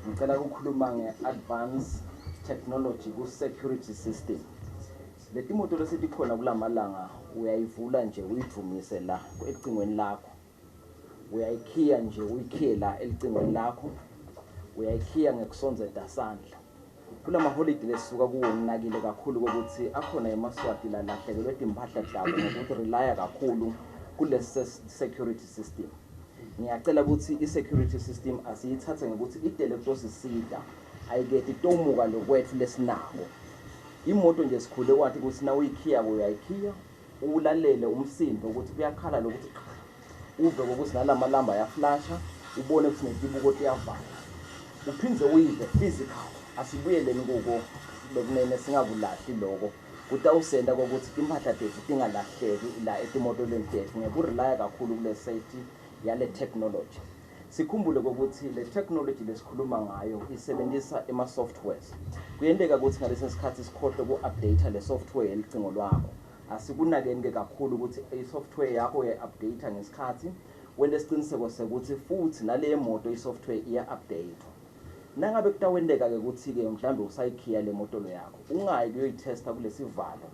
Ngicela ukukhuluma nge-advanced technology ku-security system. Leti moto lesetikhona kulamalanga, uyayivula nje uyivumise la ecingweni lakho, uyayikhiya nje, uyikhiye la elicingweni lakho, uyayikhiya ngekusondzeta sandla. Kulamaholidi lesisuka kuwo, nginakile kakhulu kokuthi akhona emaSwati lalahlekelwe timphahla tabo ngokuthi relya kakhulu kule security system. Ngiyacela ukuthi i-security system asiyithathe ngekuthi itele kutosisita, ayiketi tomuka lokwethu lesinako. Imoto nje sikhule kwathi ukuthi na uyikhiyako uyayikhiya, ulalele umsindo ukuthi kuyakhala lokuthi, uve kokuthi nalamalamba ayaflasha, ubone ukuthi netibuko tiyavala, uphindze uyive physical. Asibuyeleni kuko bekunene, singakulahli loko. Kutawusenta kokuthi timphahla tetfu tingalahleki la etimotolweni tetfu ngekurelya kakhulu kule safety yale technology. Sikhumbule kokuthi le technology lesikhuluma ngayo isebenzisa ema-softwares. Kuyenteka ukuthi ngalesinye sikhathi sikhohlwe ku-update le software yelicingo lwakho. Asikunakeni-ke kakhulu ukuthi i-software yakho uyayi-update ngesikhathi, wente siciniseko sekuthi futhi nale moto i-software iya-update. Nangabe kutawenteka-ke ukuthi-ke mhlawumbe usayikhiya le motolo yakho, ungayi kuyoyithesta kulesivalo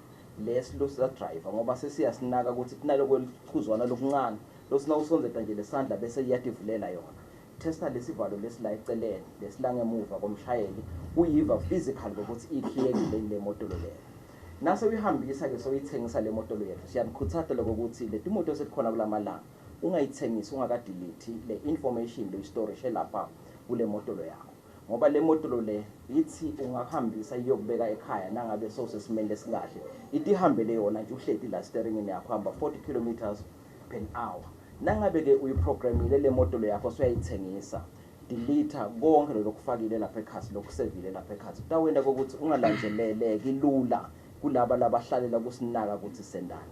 lesi losiya-driver, ngoba sesiyasinaka ukuthi kunaloko lichuzwana lokuncane losina usondzeta nje lesandla bese iyativulela yona. Testa lesivalo lesi la eceleni, lesi la ngemuva komshayeli, uyiva physical kokuthi ikhiyekile le motolo leyo. Nase uyihambisa-ke, soyithengisa le motolo yethu, siyanikhuthata lokokuthi leti moto setikhona kulamalanga, ungayithengisi ungakadelethi le information loyistorishe lapha kule motolo yakho, ngoba le motolo le ithi ungahambisa iyokubeka ekhaya nangabe sowusesimeni lesikahle, itihambele yona nje uhleti la steeringini yakho, hamba 40 kilometers per hour. Nangabe-ke uyiprogramile le motolo yakho, suyayithengisa, delete konke lokufakile lapha ekhasi, lokusevile lapha ekhasi. Kutawenta kokuthi ungalandzeleleki lula kulaba labahlalela kusinaka ukuthi sendani.